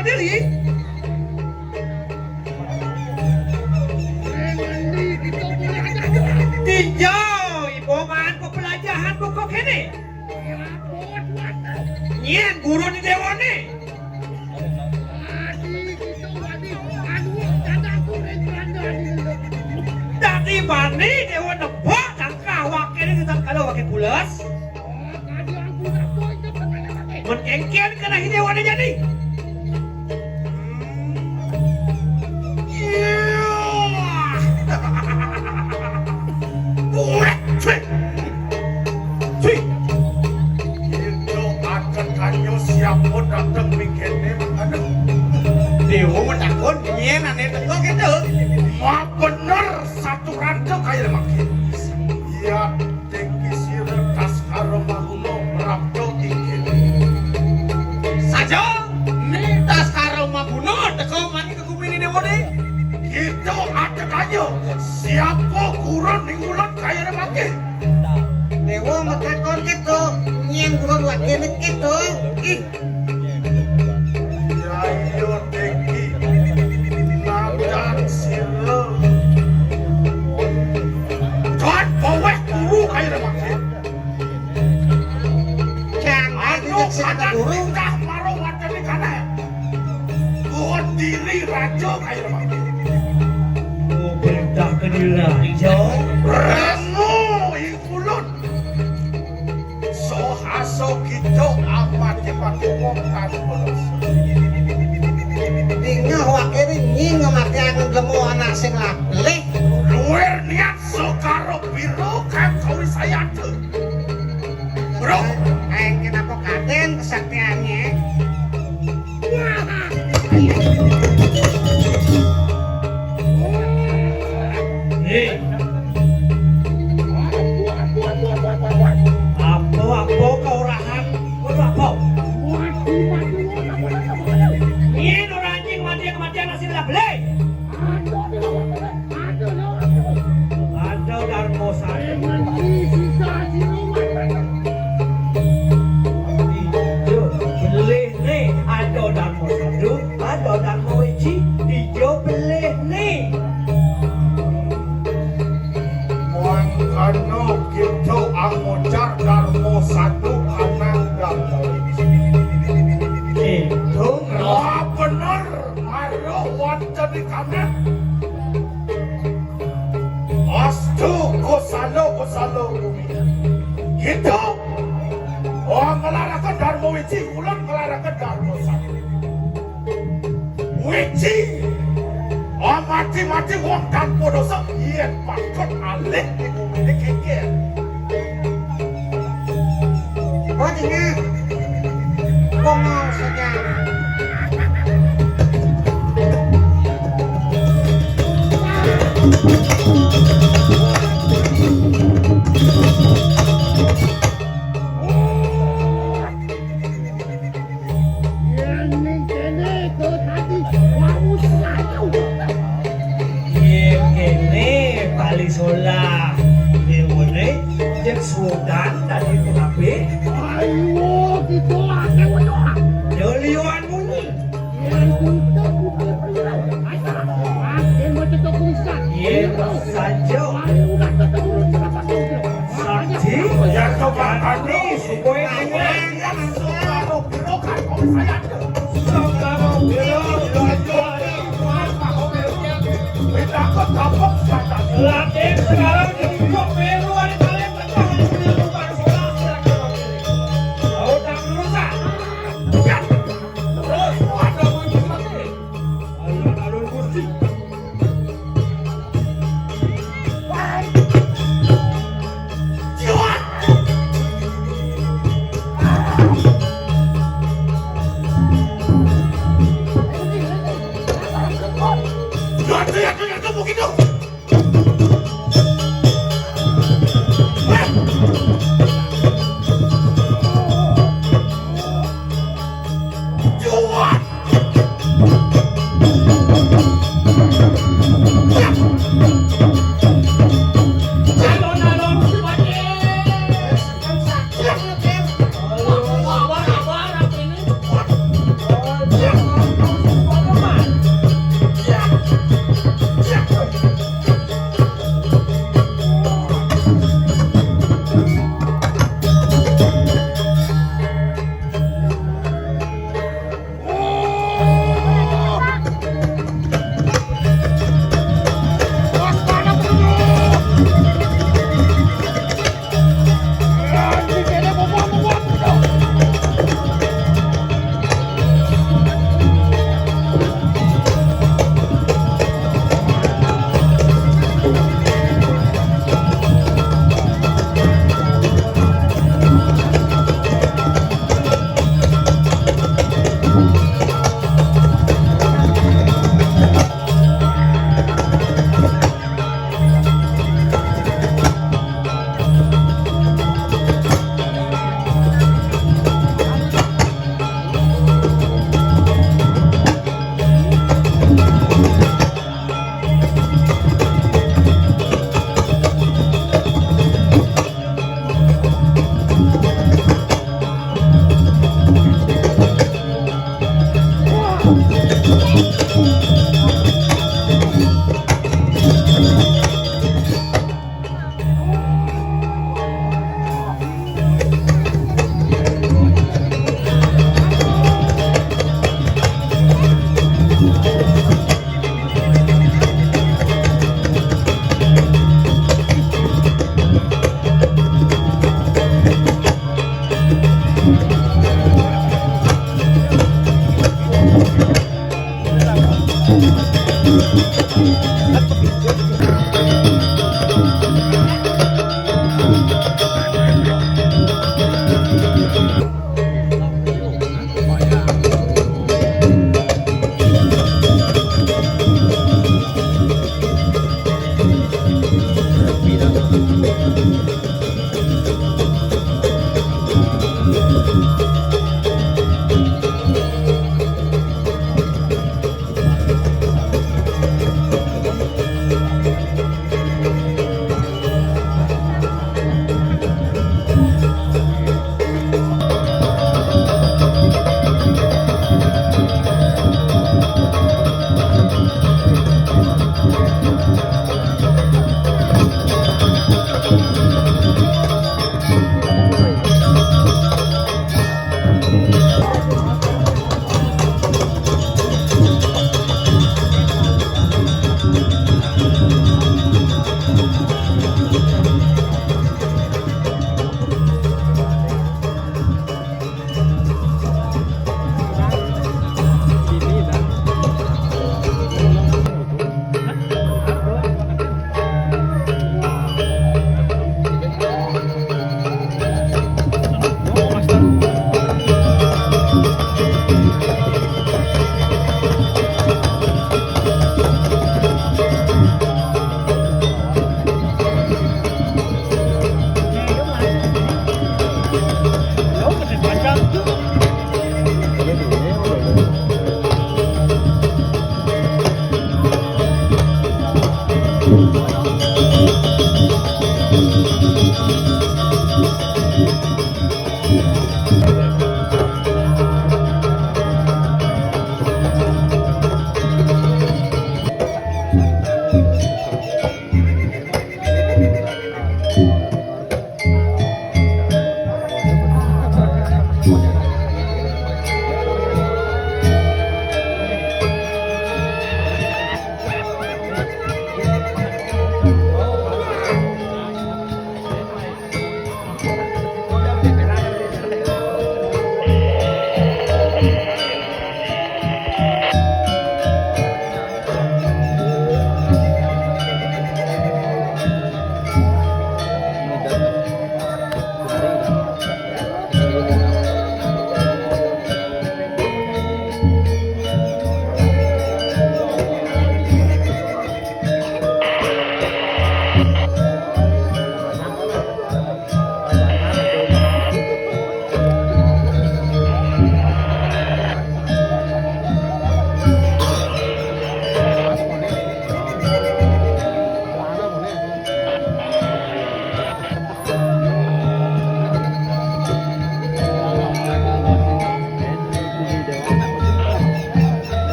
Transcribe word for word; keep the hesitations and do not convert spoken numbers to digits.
Diri. Tinjau, ibu maan pepelajahan buku kene. Nyén guru di déwané. Dadi bani déwa nebak tangkah waké di tatkala waké pules. Mun kénkén kana i déwané jani. Buat, cuy. Cuy. Itu akan kanyo siapa datang bikinnya makanan. Déwa matakon, nyén ané teka kéto. Ma bener satu ranto kaya makin. Iya. Déngki sira Taskara Maguna prapta ing kéné. Saja, né Taskara Maguna teka mani ka guminé déwané. Kita atetanya, siapa guru ning wulan kaya mangké? Déwa matakon kéto, nyén guru wakéné kéto. Ih, Yaya Déngki, nandang sira. Kan baweh guru kaya mangké. Jangan anu tidak sira kada guru. Tingkah marang wadon iki kané. Buat diri raja kaya mangké. Oh, perintah kedila, iya. Remu ing ulun. Sohaso kita amati mati wong tanpa dosa. Dingeh wakéné nying ngamatiang lemu anak sing labelih. Luwir niat sokaro piro kang kawisayata. Bro, aing kenapa kadén kesaktiannya? Hei. Apa, apa kaurahan? Waduh, apa? Nyén ora anjing mati kematian hasil lah beli. Ada Darmo Sari. Ijo belih né, ada Darmo Sadu, ada Darmo Wiji, ijo belih né. Mangkana kita angojar Darmo Sadu kanang Darmo Wiji. Itu ngeroh bener, maruh wonten di kanan. Astu, kosalo, kosalo, bumi. Gitu. Oh, ngelarakan Darmo Wiji, ulun ngelarakan Darmo Sadu. Wiji. Oh, mati-mati wong tanpa dosa, yén patut alih di bumi ini kikir. Oh, tinggal. Bongol saja. Yén ning kéné to tadi wau sayu. Yén kéné bali solah. Déwané jek sudan tadi kunapi. Ayo, kita aké waduh. Yo liwan munyi. Yén kita buka perlu. Ayo, aké mau cetok kulisan. Yén saja. Ayo, udah ketemu lu siapa tahu. Sakti, ya, coba tadi, supaya